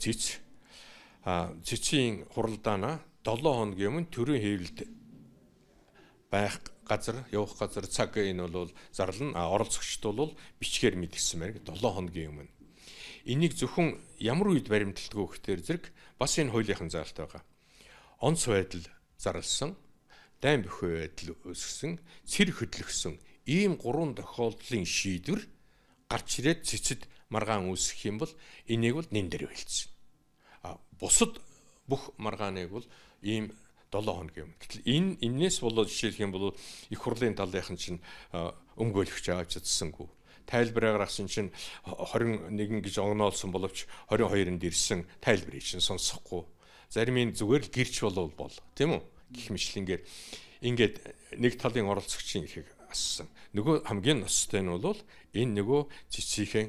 Цэц цэцийн хуралдаанаа 7 хоногийн өмнө төрийн хэвлэлд байх газар, явах газар, цаг энэ бол зарлана. Оролцогчд бол бичгээр мэдгэсэн байна 7 хоногийн өмнө. Энийг зөвхөн ямар үед баримталдаг вэ гэхээр зэрэг бас энэ хуулийнхын заалт байгаа. Онц байдал зарласан, дайн бөхөө байдал үүсгэсэн, цэр хөдлөгсөн ийм гурван тохиолдлын шийдвэр гарч ирээд цэцэд маргаан үүсгэх юм бол энийг бол нэн дээр хэлсэн. Бусад бүх маргааныг бол ийм 7 хоногийн өмнө. Гэтэл энэ энээс болоод жишээлх юм бол их хурлын талынхан чинь өмгөөлөгч авч чадсангүй. Тайлбараа гаргасан чинь 21 гэж огноолсон боловч 22-нд ирсэн тайлбарыг чинь сонсохгүй. Зарим нь зүгээр л гэрч болов бол тийм үү? Гэх мэтлэнгээр ингээд нэг талын оролцогчийн эрхийг ассан. Нөгөө хамгийн ноцтой нь бол энэ нөгөө цэцгийнхээ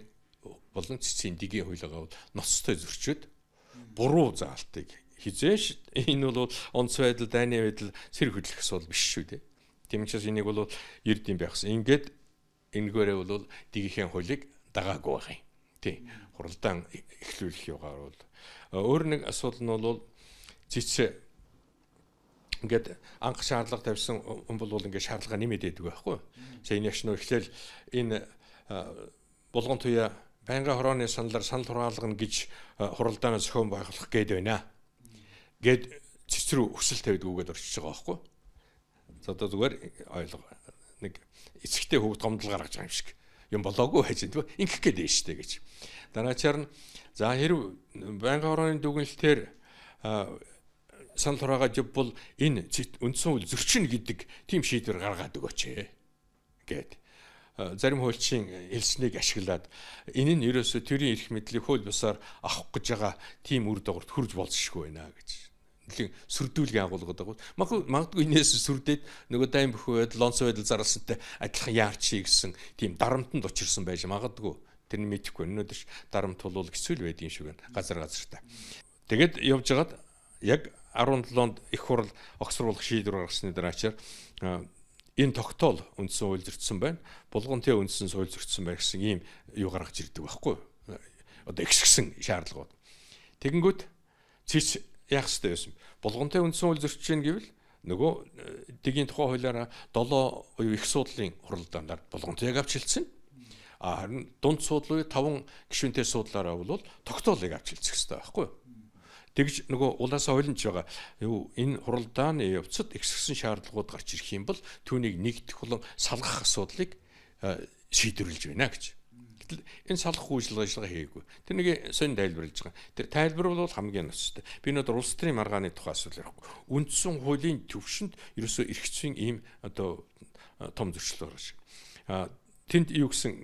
болон цэцгийн дигийн хуулигаа бол ноцтой зөрчөөд буруу заалтыг хизээш энэ бол онц байдал, дайны байдал, сэрэг хөдлөх асуудал биш шүү дээ. Тийм учраас энийг бол эрд юм байхсан. Ингээд энэгээрээ бол дигийнхээ хуулийг дагаагүй байх юм. Тий. Хуралдаан эхлүүлэх югаар бол өөр нэг асуудал нь бол цэц ингээд анх шаардлага тавьсан хүн бол ингээд шаардлага нэмээд байдаг байхгүй. За энэ ягш нөө эхлээл энэ булган туяа байнгын хорооны саналаар санал хураалгана гэж хуралдаанаа зохион байгуулах гээд байна. Гээд цэц рүү хүсэл тавьд үгээд орчиж байгаа байхгүй. За одоо зүгээр ойлго нэг эцэгтэй хүүхд гомдол гаргаж байгаа юм шиг юм болоогүй байж тийм ингэх гээд байна штэ гэж. Дараачаар нь за хэрв байнгын хорооны дүгнэлтээр санал хураага явбал энэ үндсэн хууль зөрчинө гэдэг тийм шийдвэр гаргаад өгөөч гээд зарим хуульчийн хэлснийг ашиглаад энэ нь ерөөсөө төрийн эрх мэдлийг хууль бусаар авах гэж байгаа тийм үр дагаварт хүрж болзошгүй байна гэж нэлийн сүрдүүлгийн агуулгад байгаа. Магадгүй энэс сүрдээд нөгөө дайн бөхөө байдал, лонцоо байдал зарласантай адилхан яарчий гэсэн тийм дарамтанд учирсан байж магадгүй. Тэр нь мэдэхгүй. Өнөөдөр дарамт бол хэцүү л байдаг юм шиг байна. Газар газартай. Тэгээд явж хагаад яг 17-нд их хурал огцруулах шийдвэр гаргасны дараачаар энэ тогтоол үндсэн хууль зөрчсөн байна. Булган тэ үндсэн хууль зөрчсөн байх гэсэн ийм юу гаргаж ирдэг байхгүй. Одоо ихсгсэн шаардлагууд. Тэгэнгүүт цэц яах ёстой байсан. Булгантай үндсэн хууль зөрчиж гин гэвэл нөгөө дигийн тухай хуулиараа 7 буюу их суудлын хуралдаанаар булгантайг авч хэлсэн. А харин дунд суудлын 5 гишүүнтэй суудлаараа бол тогтоолыг авч хэлцэх ёстой байхгүй юу? Тэгж нөгөө улаасаа ойлонж байгаа. Юу энэ хуралдааны явцад ихсгсэн шаардлагууд гарч ирэх юм бол түүнийг нэгдэх болон салгах асуудлыг шийдвэрлэж байна гэж. Гэтэл энэ салгах үйл ажиллагаа хийгээгүй. Тэр нэг сонь тайлбарлаж байгаа. Тэр тайлбар бол хамгийн ноцтой. Би өнөөдөр улс төрийн маргааны тухай асуудал ярихгүй. Үндсэн хуулийн төвшөнд ерөөсөө эрх зүйн ийм одоо том зөрчил гаргаж. Тэнд юу гэсэн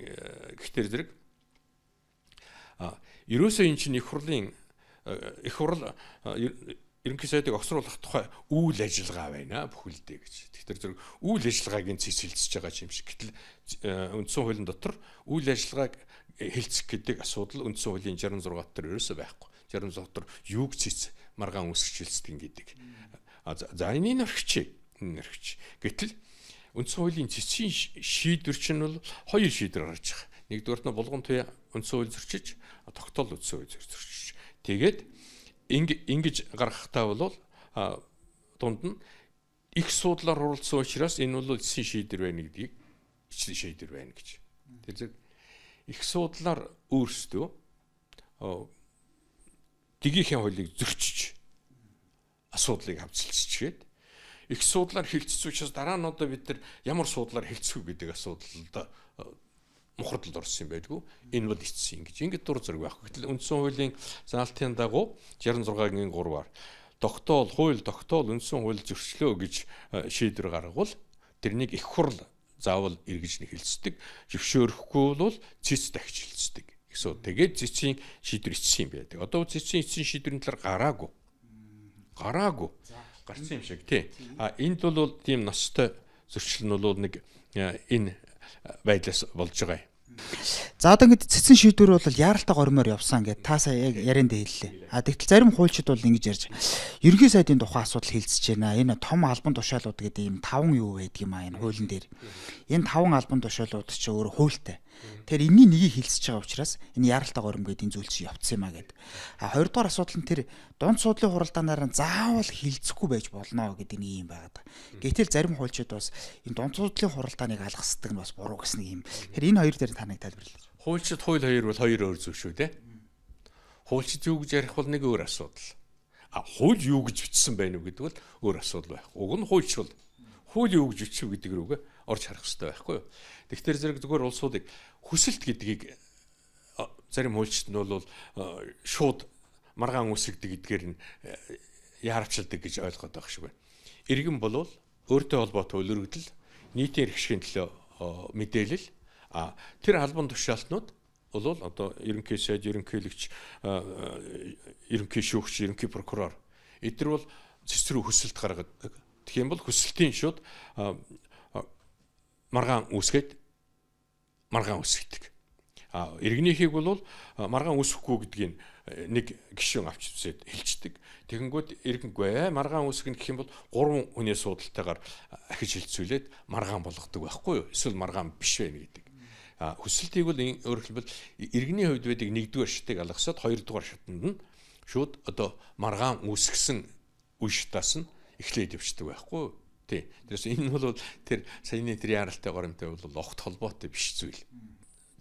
гэхдээ зэрэг ерөөсөө эн чинь их хурлын их хурл ерөнхий сайдыг огцруулах тухай үйл ажиллагаа байна бүхэлдээ гэж. Тэгэхээр зэрэг үйл ажиллагааг нь цэц хэлцэж байгаа юм шиг. Гэтэл үндсэн хуулийн дотор үйл ажиллагааг хэлцэх гэдэг асуудал үндсэн хуулийн 66 дотор ерөөсөө байхгүй. 66 дотор юуг цэц маргаан үүсгэж хэлцдэг гэдэг. За энийг орхичих. Энэ орхич. Гэтэл үндсэн хуулийн цэцгийн шийдвэр чинь бол хоёр шийдвэр гарч байгаа. Нэгдүгээрт нь булган туяа үндсэн хууль зөрчиж, тогтоол үндсэн хууль зөрчиж. Тэгээд ингэж гаргахтаа бол дунд нь их суудлаар хуралдсан учраас энэ бол эцсийн шийдвэр байна гэдгийг эцсийн шийдвэр байна гэж. Тэр зэрэг их суудлаар өөрсдөө дигийнхээ хуулийг зөрчиж асуудлыг хавцалцчихэд их суудлаар хилцсэн учраас дараа нь одоо бид нар ямар суудлаар хилцэх вэ гэдэг асуудалд мухардлд орсон юм байдгүй. Энэ бол эцсийн гэж. Ингээд дур зэрэг байхгүй. Гэтэл үндсэн хуулийн заалтын дагуу 66-гийн 3-аар тогтоол, хууль тогтоол үндсэн хууль зөрчлөө гэж шийдвэр гаргавал тэрнийг их хурл заавал эргэж нэг хилцдэг. Зөвшөөрөхгүй бол цэц дахиж хилцдэг. Эсвэл тэгээд цэцгийн шийдвэр эцсийн байдаг. Одоо цэцгийн эцсийн шийдвэрийн талаар гараагүй. Гараагүй. Гарсан юм шиг тий. А энд бол тийм ностой зөрчил нь бол нэг энэ байдлаас болж байгаа юм. За одоо ингэж цэцэн шийдвэр бол яаралтай гормоор явсан гэд та сая яг ярианд хэллээ. А тэгтэл зарим хуульчид бол ингэж ярьж байгаа. Ерөнхий сайдын тухай асуудал хилцэж байна. Энэ том албан тушаалууд гэдэг ийм таван юу байдаг юм а энэ хуулийн дээр. Энэ таван албан тушаалууд чи өөрөө хуультай. Тэгэхээр энэний нэгийг хилцэж байгаа учраас энэ яаралтай горим гэдэг энэ зүйл чи явцсан юм а гэд. А хоёрдугаар асуудал нь тэр дунд суудлын хуралдаанаар нь заавал хилцэхгүй байж болно гэдэг нэг юм байгаад. Гэтэл зарим хуульчид бас энэ дунд суудлын хуралдааныг алгасдаг нь бас буруу гэсэн нэг юм. Тэгэхээр энэ хоёр дээр та нэг тайлбарлаж. Хуульчид хууль хоёр бол хоёр өөр зүйл шүү дээ. Хуульчид юу гэж ярих бол нэг өөр асуудал. А хууль юу гэж бичсэн байна уу гэдэг бол өөр асуудал байх. Уг нь хуульч бол хууль юу гэж бичв гэдэг рүүгээ орж харах хэрэгтэй байхгүй юу. Тэгэхээр зэрэг зүгээр улсуудыг хүсэлт гэдгийг зарим хуульчид нь бол шууд маргаан үсгдэг гэдгээр нь яарчилдаг гэж ойлгоод байх шиг байна. Иргэн болвол өөртөө холбоотой үлрэгдэл, нийтийн эрх ашигын төлөө мэдээлэл, тэр албан тушаалтнууд бол одоо ерөнхий сайд, ерөнхийлөгч, ерөнхий шүүгч, ерөнхий прокурор эдгээр бол цэц рүү хүсэлт гаргадаг. Тэгэх юм бол хүсэлтийн шууд маргаан үүсгээд маргаан үсгдэг. А иргэнийхийг бол маргаан үүсэхгүй гэдгийг нэг гишүүн авч үзээд хэлждэг. Тэгэнгүүт иргэнгүй маргаан үүсгэн гэх юм бол 3 хүний судалтайгаар ахиж хилцүүлээд маргаан болгодог байхгүй юу? Эсвэл маргаан биш байх гэдэг. А хүсэлтийг бол өөрөөр хэлбэл иргэний хувьд байдаг нэгдүгээр шатыг алгасаад хоёрдугаар шатанд нь шууд одоо маргаан үүсгэсэн үе шатаас нь эхлээд явчихдаг байхгүй юу? Тий. Тэрээс энэ бол тэр саяны тэр яаралтай горимтой бол огт холбоотой биш зүйл.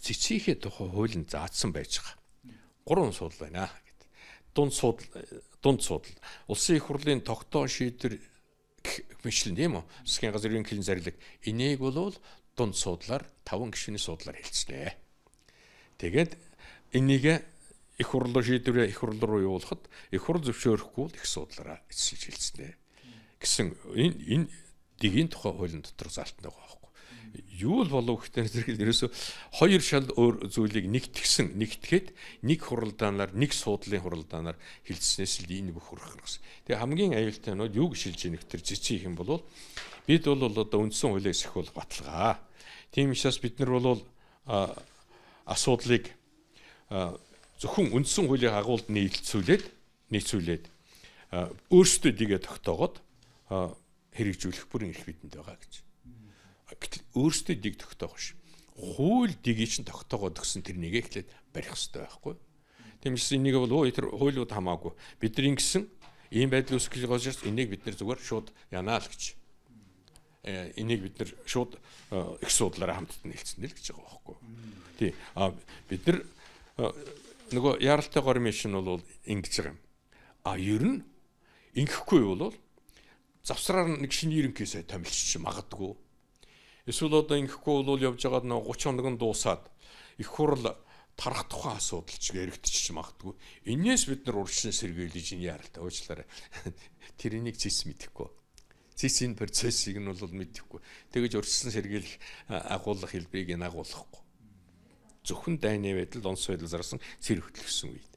Цэцийнхээ тухай хууль нь заасан байж байгаа. 3 судал байна гэд. Дунд судал. Улсын их хурлын тогтоон шийдвэр мэтлэн тийм үү? Засгийн газар ерөнхийллийн зарлиг. Энийг бол дунд суудлаар 5 гишүүний суудлаар хэлцлээ. Тэгээд энийг их хурлын шийдвэрээ их хурл руу явуулахад их хурл зөвшөөрөхгүй бол их суудлаараа эцэслэж хэлцнэ гэсэн энэ дигийн тухай хуулийн дотор заалтан байгаа байхгүй. Юу л болов гэхээр зэрэг ерөөсө хоёр шал өөр зүйлийг нэгтгсэн нэгтгэхэд нэг хуралдаанаар нэг суудлын хуралдаанаар хилцснээс л энэ бүх хүрэх гаргасан. Тэгээ хамгийн аюултай нь юу гэж шилж ийнэ гэхээр цэцэн юм бол бид бол одоо үндсэн хуулийг сахиулах баталгаа. Тийм учраас бид нар бол асуудлыг зөвхөн үндсэн хуулийн агуулд нийцүүлээд өөрсдөө дигээ тогтоогоод хэрэгжүүлэх бүрэн эрх бидэнд байгаа гэж. Гэтэл өөрсдөө дэг тогтоох биш. Хууль дигийг чинь тогтоогоод өгсөн тэр нэгээ эхлээд барих хэрэгтэй байхгүй. Тийм учраас энийг бол тэр хуулиуд хамаагүй. Бид нар ингэсэн ийм байдал үүсгэж байгаа учраас энийг бид нар зүгээр шууд янаа л гэж. Энийг бид нар шууд их суудлаараа хамтд нийлцсэн л гэж байгаа байхгүй. Тий. А бид нар нөгөө яаралтай гормын шин бол ингэж байгаа юм. А ер нь ингэхгүй бол завсраар нэг шинэ ерөнхий сайд томилчих магадгүй. Эсвэл одоо ингэхгүй бол явж байгаад нөгөө 30 хоног нь дуусаад их хурл тарах тухайн асуудал ч яригдчих магадгүй. Энээс бид нар урьдчилан сэргийлж энэ яаралтай уучлаарай. Тэрнийг цэс мэдэхгүй. Цэс энэ процессыг нь бол мэдэхгүй. Тэгэж урьдчилан сэргийлэх агуулгах хэлбэрийг нь агуулгахгүй. Зөвхөн дайны байдал, донс байдал зарсан цэр хөтлөсөн үед.